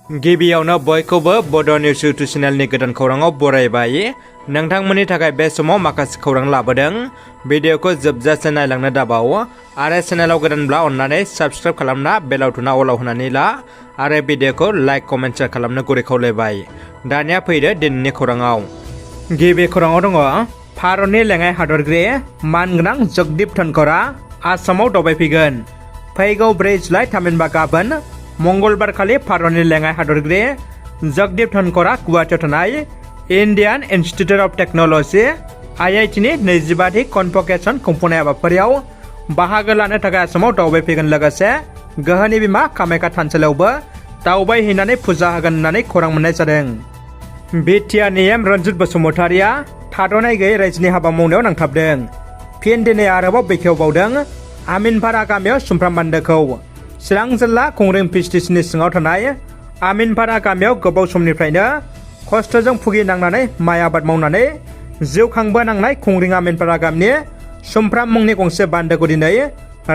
गिबियावनो बयखौबो बड' निउस इउटुब चेनेलनि गोदान खौराङाव बरायबाय। नोंथांमोननि थाखाय बे समाव माखासे खौरां लाबोदों। भिडिअखौ जोबजासे नायलांनो दाबाव आरो चेनेलाव गोदानब्ला अन्नानै साबस्क्राइब खालामना बेल आइकनआ अलाव होनानै ला आरो भिडिअखौ लाइक कमेन्ट शेयार खालामनो गुरै खावलायबाय। दानिया फैदो दिनैनि खौराङाव। गिबि खौराङाव दङ भारतनि लेङाइ हादरगिरि मानगोनां जगदीप धनखरआ आसामाव दावबायफैगोन। फैगौ 4 जुलाइ थामहिनबा गाबोन मंगलबारखालि भारतनि लेङाइ हादरगिरि जगदीप धनखरआ गुवाहाटीआव थानाय Indian institute of technology (IIT) नि 25थि कनभकेसन खुंफुंनाय हाबाफारियाव बाहागो लानो थाखाय आसामाव दावबायफैगोन। लोगोसे गोहोनि बिमा कामाख्या थानसालियावबो दावबायहैनानै फुजा होगोन होननानै खौरां मोननाय जादों। बिटिआरनि एम रन्जित बसुमतारिया थाद'नाय गैयै रायजोनि हाबा मावनायाव नांथाबदों। फिन दिनै आरोबाव बेखेवबावदों आमिनपारा गामियाव सुमफ्राम बान्दोखौ। चिरां जिल्ला खुंग्रिं पिस्टिसिनि सिङाव थानाय आमिनपारा गामियाव गोबाव समनिफ्रायनो खस्थ'जों भुगिनांनानै माइ आबाद मावनानै जिउ खांबोनांनाय खुंग्रिं आमिनपारा गामिनि सुमफ्राम मुंनि गंसे बान्दोखौ दिनै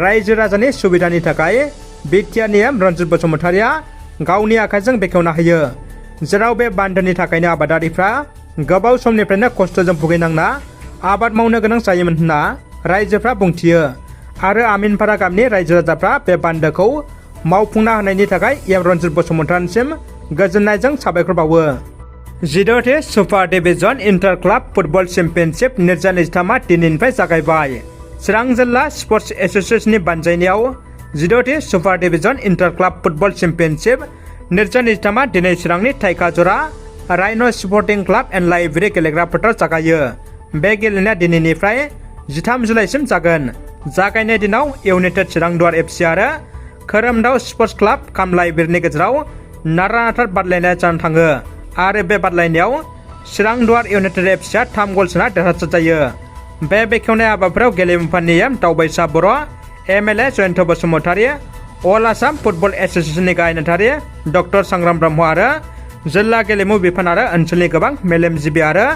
रायजो राजानि सुबिदानि थाखाय बिटिआरनि एम रन्जित बसुमतारिया गावनि आखाइजों बेखेवना होयो। जेराव बे बान्दोनि थाखायनो आबादारिफ्रा गोबाव समनिफ्रायनो खस्थ'जों भुगिनांना आबाद मावनो गोनां जायोमोन होनना रायजोफ्रा बुंथियो। आरो आमिनपारा गामिनि रायजो राजाफ्रा बे बान्दोखौ मावफुंना होनायनि थाखाय एम रन्जित बसुमतारिनिसिम गोजोननायजों साबायखर बावो। 14थि super division inter club football championship 2023 दिनैनिफ्राय जागायबाय। चिरां जिल्ला स्पर्ट्स एस'सिएशननि बानजायनायाव 14थि super division inter club football championship 2023 दिनै चिरांनि थाइखाजरा राइन' स्पर्टिं क्लाब एन्ड लाइब्रेरि गेलेग्रा फोथाराव जागायो। बे गेलेनाया दिनैनिफ्राय 13 जुलाइसिम जागोन। जागायनाय दिनाव इउनाइटेड चिरां दुवार FC आरो खोरोमदाव स्पर्ट्स क्लाब काम लाइब्रेरिनि गेजेराव नारा-नाथा बादायलायनाय जानो थाङो आरो बे बादायलायनायाव चिरां दुवार इउनाइटेड FCआ 3 गल सोना देरहासार जायो। बे बेखेवनाय हाबाफारियाव गेलेमुफोरनि दावबायसा बर', MLA जयन्त बसुमतारि, अल आसाम फुटबल एस'सिएशननि गाहाय नेहाथारि डक्टर सांग्राम ब्रह्म आरो जिल्ला गेलेमु बिफान आरो ओनसोलनि गोबां मेलेमजिबि आरो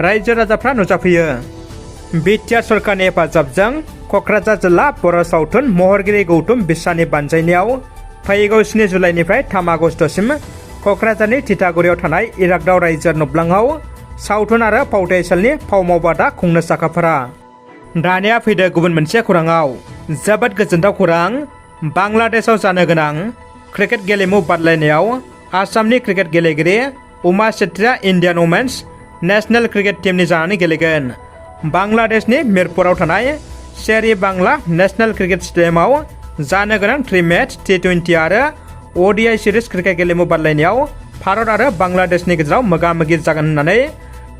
रायजो राजाफ्रा नुजाफैयो। बिटिआर सरकारनि हेफाजाबजों क'क्राझार जिल्ला बर' सावथुन महरगिरि गौतम बिस्वानि बानजायनायाव फैगौ 7 जुलाइनिफ्राय 3 आगस्तसिम क'क्राझारनि थिथागुरियाव थानाय इरागदाव रायजो नब्लाङाव सावथुन आरो फावथायसालिनि फाव मावबादा खुंनो साखाफारा। दानिया फैदो गुबुन मोनसे खौराङाव। जोबोद गोजोनथाव खौरां। बांलादेशआव जानो गोनां क्रिकेट गेलेमु बादायलायनायाव आसामनि क्रिकेट गेलेगिरि उमा चेत्रीया इन्डियान वुमेन्स नेशनेल क्रिकेट टीमनि जानानै गेलेगोन। बांलादेशनि मिरपुराव थानाय शेरि बांला नेशनेल क्रिकेट स्टेडियामाव जानो गोनां 3 मैच T20 आरो ODI सिरिज क्रिकेट गेलेमु बादायलायनायाव भारत आरो बांलादेशनि गेजेराव मोगा-मोगि जागोन होननानै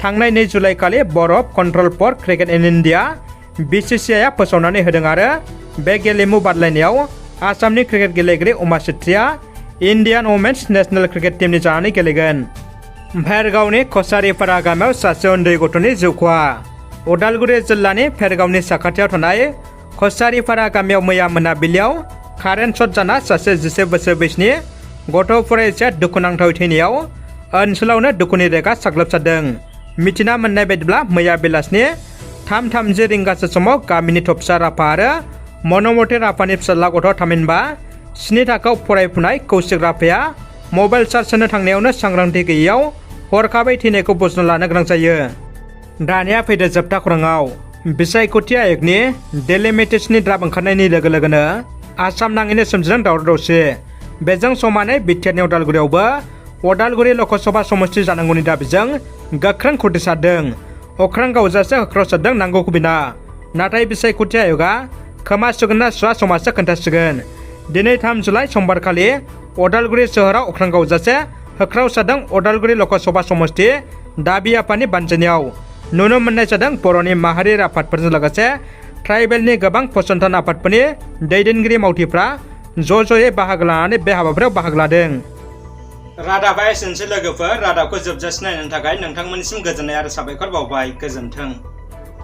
थांनाय 2 जुलाइ खालि board of control for cricket in India BCCI आ फोसावनानै होदों आरो बे गेलेमु बादायलायनायाव आसामनि क्रिकेट गेलेगिरि उमा चेत्रीया इन्डियान वुमेन्स नेशनेल क्रिकेट टीमनि जानानै गेलेगोन। भेरगावनि कसारिपारा गामियाव सासे उन्दै गथ'नि जिउ खहा। उदालगुरि जिल्लानि भेरगावनि साखाथियाव थानाय कसारिपारा गामियाव मैया मोनाबिलियाव कारेन्ट शट जाना सासे 11 बोसोर बैसोनि गथ' फरायसाया दुखुनांथावै थैनायाव ओनसोलावनो दुखुनि रेगा साग्लोबसारदों। मिथिना मोननाय बायदिब्ला मैया बेलासिनि 3:30 रिंगासो समाव गामिनि थफसा राफा आरो मनमति राफानि फिसाज्ला गथ' थामहिनबा 7 थाखोआव फरायफुनाय कौशिक राफाया मबाइल चार्ज होनो थांनायावनो सांग्रांथि गैयैयाव हरखाबै थैनायखौ बोजबना लानो गोनां जायो। दानिया फैदो जोबथा खौराङाव। बिसायख'थि आय'गनि डेलिमिटेशननि द्राफ्ट ओंखारनायनि लोगो लोगोनो आसाम नाङैनो सोमजिदों दावराव-दावसि। बेजों समानै बिटिआरनि उदालगुरियावबो उदालगुरि लकसभा समष्टि जानांगौनि दाबिजों गोख्रों खुदिसारदों। अख्रां गावजासे होख्रावसारदों नांगौखौ बिना। नाथाय बिसायख'थि आय'गआ खोमा सुगोन ना सुवा समाजसो खोन्थासिगोन। दिनै 3 जुलाइ समबारखालि उदालगुरि सोहोराव अख्रां गावजासे होख्रावसारदों उदालगुरि लकसभा समष्टि दाबि आफादनि बानजायनायाव। नुनो मोननाय जादों बर'नि माहारियारि आफादफोरजों लोगोसे ट्राइबेलनि गोबां फसंथान आफादफोरनि दैदेनगिरि मावथिफ्रा ज'यै बाहागो लानानै बे हाबाफारियाव बाहागो लादों। रादाबा एसेनोसै लोगोफोर। रादाबखौ जोबजासिम नायनायनि थाखाय नोंथांमोननिसिम गोजोननाय आरो साबायखर बावबाय। गोजोन्थों।